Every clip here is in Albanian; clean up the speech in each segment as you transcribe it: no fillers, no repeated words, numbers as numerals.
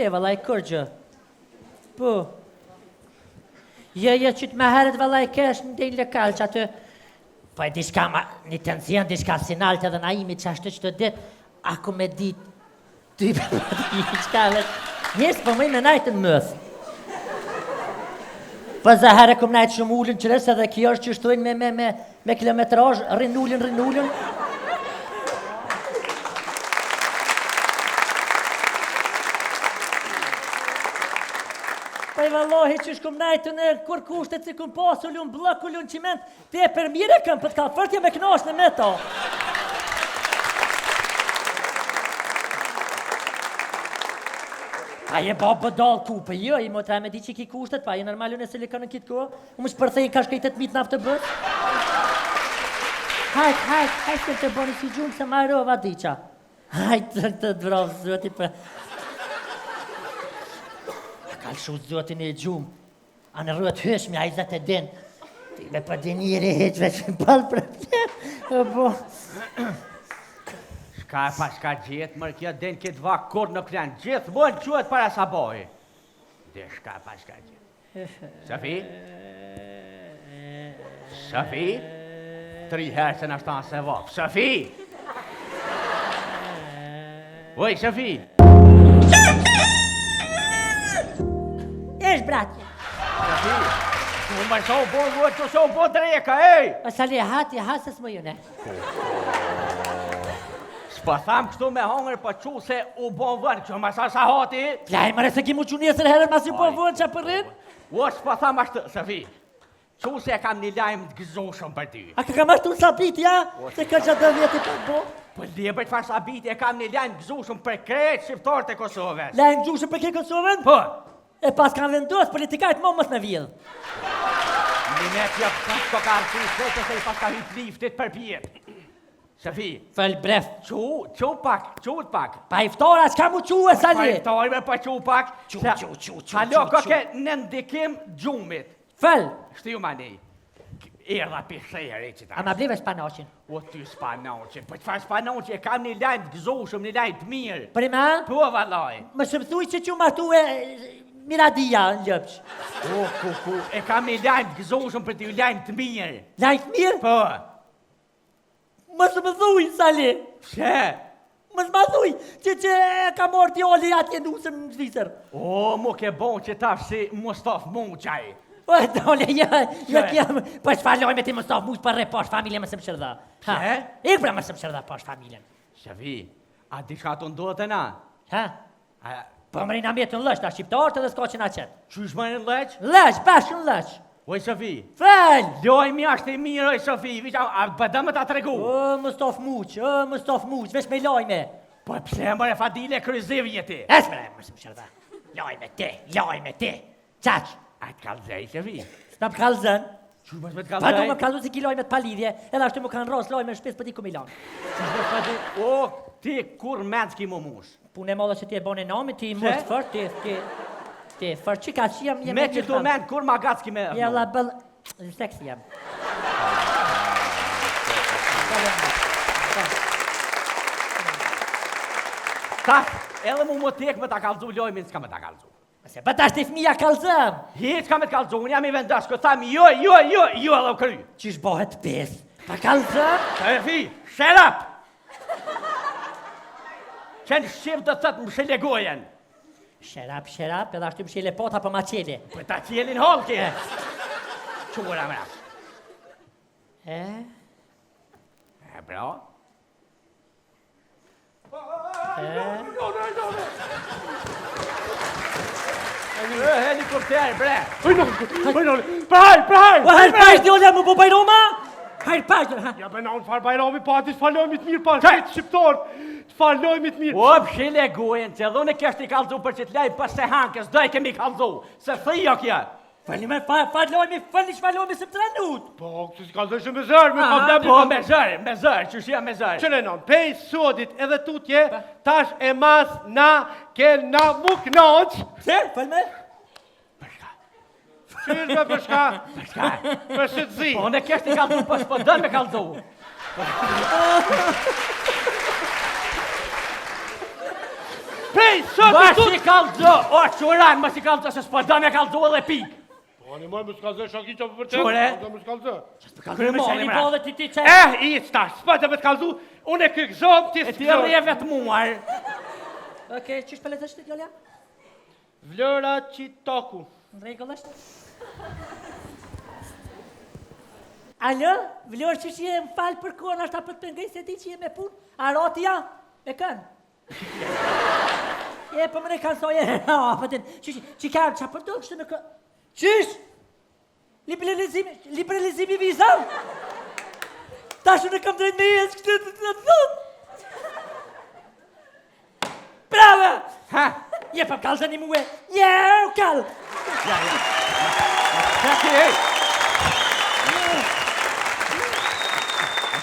shpi, vallai kurgjë. Po. Jo, jo, qyt ma herët vallai kesh në ndejnë lokal që aty. Po e diçka ma, një tension, diçka si nalt edhe Naimi që ashtu që të dit, a ku me dit, ty me pa di, çka veç. Njes, po më i me najtë në mëth. Po za herë kum najtë shumë ulën qëres edhe kjo është që shtojnë me, me, me, me kilometrazh, rrin ulën, rrin ulën. Po i vallahi që shkum najtë në kur kushtet si kum pasë, ulun bllok, ulun qiment, Te për mirë e këm, për të ka fërtje me knash në meto. A je ba bëdal ku, për jo, i motra me di që ki kushtet, pa je normal unë e silikon në kitë kohë, unë më shpërthejnë ka shkejt 8.000 në autobus. Hajt, hajt, hajt, se të bëni si gjumë, se ma rova diqa. Hajt, të të vraftë zoti për... A ka lëshu zoti një gjumë, A në rrët hyshmi, a i zëtë e din. Ti me për dinjeri hiq veç në palë problem. E po. Shka e pa shka gjetë, mërë kjo din këtë vak kur nuk len, gjithmonë quhet para sabahi. Dhe shka e pa shka gjetë. Sofi? Sofi? Tri herë se në shtanë se vapë. Sofi? Oj, Sofi! Esh, bratje. Sofi! Që më sa u bo, që sa u bo dreka, ej! O, Sali, hati, ha se s'më june. S'po tham kështu me hongër, po qu se u bo vënë, që më sa sa hati? Plaj, mëre se ki mu që nesër herën, masi u bo vënë që përrin? O, s'po tham ashtu, Sofi, Qu se e kam një lajm të gëzueshëm për ty. A ka kam ashtu sabiti, ja? Se ka që do vjeti për bo? Po le bre çfarë sabiti, e kam një lajm të gëzueshëm për krejt shqiptarët e Kosovës. Lajm të gëzueshëm për krejt Kosovën? Po. E pas kanë vendos politikanët mo mos me vjedh. Një me t'ja pas të ka artu, se se i pas ka hyp liftit për pjetë. Sofi. Fol bref. Qu, qu pak, qu pak. Pa iftar, çka mu qu e Sali? Pa iftar, me pa qu pak. Qu, qu, qu, qu, Halo, qu, ke në ndikim gjumit. Fol! Shtiu ma nej. Erdha pi shehri që ta. A ma bleve spanaqin? O ty spanaqin, po çfarë spanaqin, e kam një lajm të gëzueshëm, një lajm të mirë. Për ima? Po vallai. Më shumë thuj që që martu e Miradia në lëpsh. O, ku, ku, e kam një lajm të gëzueshëm për ty, lajm të mirë. Lajm të mirë? Po. Mos më thuj, Sali. Pse? Mos më thuj, që që ka marrë djali atje nusën në Zvicër. O, mu ke bon që tash si Mustaf Muçaj. Po, dole, ja, ja, ja, po çfarë lajme ti Mustaf Muç për pash familjen mos më shërdha. Ha? Ik pra mos më shërdha pash familjen. Shafi, a diçka të ndodhë na? Ha? A, Po më rina mjetë në lësh, ta shqiptarët edhe s'ka që na qetë. Qysh më në lësh? Lësh, bashkë në lësh. Oj, Sofi. Fel! Lajmi është i mirë, oj, Sofi. Vish, a, a bëda më ta tregu? O, Mustaf Muç, o, Mustaf Muç, veç me lajme. Po pse more Fadile kryziv jeti? Es bre, mos më shërdha. Lajme ti, lajme ti. Qaq. A të kallzej, Sofi? S'na më kallzën. Qysh mos me të kallzej? Pa du më kallzu si ki lajme të palidhje, edhe ashtu më kanë rrosë lajme në shpi s'po di ku mi lanë. Qysh mos pa di? O, ti kur mend s'ki më mush? Punë e madhe që ti e bone nami, ti mos fort, ti, ti, ti fort, që ka që jam një me që tu mend kur ma gac ki me... Jella bëll, në seksi jam. Tash, edhe mu më tek me ta kallzu lajmin, s'ka me ta kallzu. Se pa tash ti fëmija kallzëm. Hiç ka me të kallzu, unë jam i vendos, kë tham jo, jo, jo, jo edhe u kry. Qysh bëhet pes? Pa kallzëm? Sofi, shut up! Që në shqip do të thotë mshele gojën. Shut up, shut up, edhe ashtu mshele pota po ma qele. Po ta qelin holki. Qura mra. E? E bro? Helikopter, bre! Praj, praj! Po hajr pash djola më po bajroma? Hajr pash, ha. Ja bëna unë farë bajrami, pati çfarë lajmi të mirë, pa krejt shqiptarët, çfarë lajmi të mirë. O, mshile gojën, që dhe unë e keshtë i kallzu për qëtë lajm, pas se hankës, do e kemi kallzu, se thëjo kja. Fali me fa, fa lajmi, fali çfarë lajmi se tranut. Po, këtë si kallzoj shumë me zër, me ka Po, me zër, me zër, qysh ja me zër. Qëre non, pej sodit edhe tutje, tash e mas na kena mu knaq. Pse? Fal me? Qysh me për shka? Për shka? Për shë të zi. Po, unë e keshtë i kallzu, po s'po dën me kallzu. Prej, sot e Mos tut! i kallxo, o çuran, mos i kallxo se s'po do me kallxo edhe pik. Po, një mojë, mos kallxo, shaki që po vërtet. Qure? Po, mos kallxo. Krye Me mra. bo dhe ti ti që... Eh, i tash, s'po të me të kallxu, unë e ky gëzom, ti E ti s'gëzon. rrje vetmuar. Okej, qysh për lezë djalja? Vlora Qitaku. Në rregull është? Alo, Vlorë që je më falë për kohën, është apo të pengoj se ti që je me punë? A rati ja? Me kënë? E, po më në kanë soje, po të, që, që ka, që për do kështë me kë... Qysh? Liberalizimi, liberalizimi vizave? Tash unë kam drejt me jesë këtë të të të thotë. Bravo! Ha? Je pa kallzani mue. Je, u kall. Ja, ja. Qa ki, ej?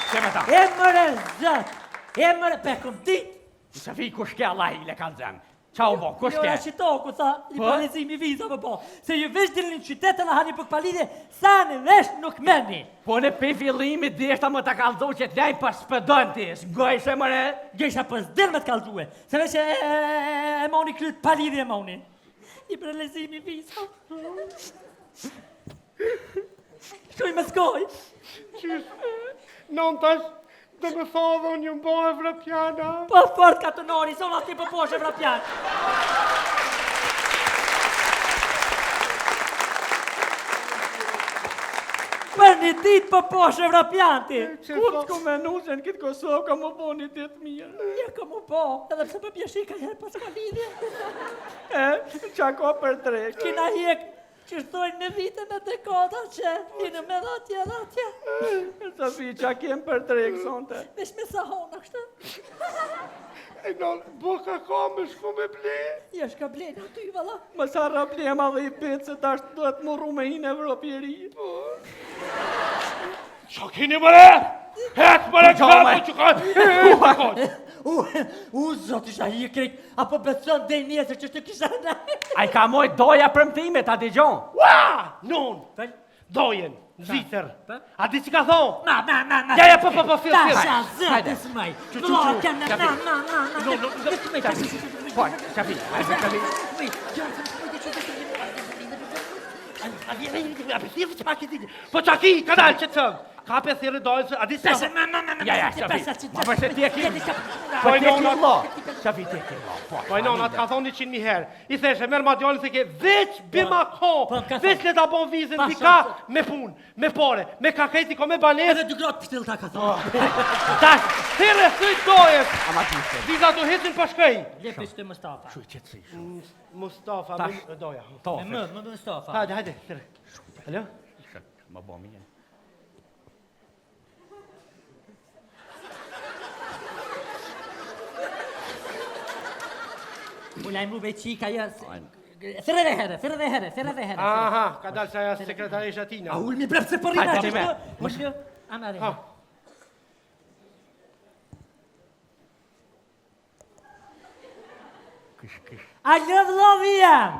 Që me ta? E mëre zot. E mëre pe kom dit. Safi, kush ke Allah i le kallxem? Qa u bo, kush ke? Vlora Qitoku, tha, liberalizimi vizave po. Se ju veç dilni në qytet edhe hani për palidhje, sa në vesh nuk merrni. Po në pe fillimit deshta më ta kallxo që t'lajm pas s'pëdon ti, s'goj se mëre. Gjesha po s'del me të kallzue, se veç e, e, e, e moni kryet palidhje e moni. Liberalizimi vizave. Shkoj me s'goj. Qysh? Non tash, do me thonë dhe unë jam bo evropiana. Po fort ka të nori, zona ti po posh evropian. Për një ditë po posh evropian ti. Kur t'ku menu se në këtë Kosovë ka më bo një ditë mirë? Ja ka mu po, edhe pse po bjeshi ka herë pas ka lidhje. E, qa ka për drek? Kina hjek që shtojnë me vite me dekada që hinë me dhe atje dhe atje. Safi, qa kem për drek sonte? Vesh me sahona kështu. E non, boka ka me shku me ble. Ja shka blenë aty, valla. Më sa problema dhe i betë se tash duhet më rru me hi në Evropë i ri. Qa keni mëre? Hec mëre, Gjo, qa me. po që ka? E, ka? U, u, zot isha hi krejt, apo beson deri nesër që shtë kisha në. Ai ka mojt doja premtime, ta dëgjon. Ua! Non, Fal. dojen, në Zvicër. Pa? A di që ka thonë? Ma, ma, ma, ma. Ja, ja, po, po, po, fill, fill. Tasha, zot, Hajde. s'maj. Çu, çu, Vlla, çu. kem na, na, na, na, na. No, no, no. S'maj, Po, Shafi, hajde, Shafi. Po qa ki, ka dalë që të thëmë. Ka pe thirrë dojën se, a di që ka Ma, ma, ma, ma. Ja, ja, Shafi. Ma për se ti e ki. Po, Po ti e ki nona- vlla. Shafi, ti e ki vlla. Po, Po i nona, të ka thonë 100.000 herë. I theshe, merr ma djalin se ke veç bima ko, Po, ka veç thonë. le ta bon vizën, Pa, ti ka thonë. me punë, me pare, me kaketi, ko me banesë. Edhe dy gratë pështill ta ka thonë. Tash, thirrë thyt dojës. Ama ti se. Viza do heqin pa shkej. Lepi shtë Mustafa. Shuj qetësi. Mustafa, Tash. me doja. To. Me më, më Mustafa. Hajde, hajde, thirrë. Alo? Më bo mirë. U lajmru be qika, ja. Thirre dhe herë, thirre dhe herë, thirre dhe herë. Aha, ka dalë se aja sekretarisha tina. A ulmi prapë se po rrina Hajde, që me. shtu. Mos jo. Ama Ha. re. Kish, kish. Alo vllovi jam.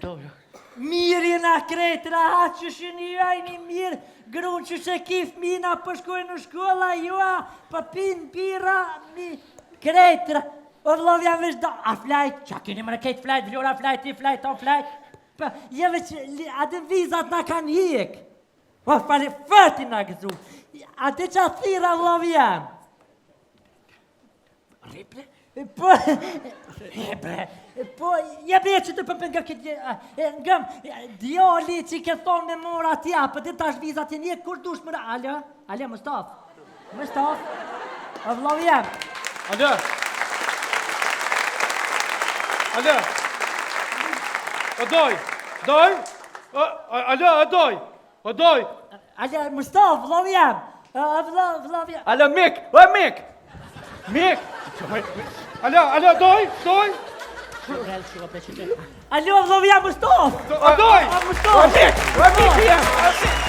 Doja. Mirë jena krejt, rahat që shini ju ajni mirë, grun që që ki fmina, po shkojnë në shkolla, jua, po pin bira, mi, krejt, ra- o vllovi jam veç do, a flajt, qa keni më në krejt flajt, Vlora flajt, ti flajt, on flajt, po, je veç, li- a dhe vizat na kanë hjek, o fali, fërti na gëzu, a dhe qa thira vllovi jam, Riple? Po, e bre, po, ja bre që të përpën nga këtë, e, ngëm, e, djali që ke thonë me mora atja, po ti tash vizat e një, kur dush mëra, alo, alo, Mustaf, Mustaf, o vllovi jam, Alo? Alo? O doj? Doj? O, o, alo, o doj? O doj? alo, Mustaf, vllovi jam, o, vllo, vllovi jam, Alo, mik, o mik. Mik. Alo, alo, doj? Doj? Alo, vllovi jam, Mustaf, O doj? o Mustaf, O mik, o mik jam.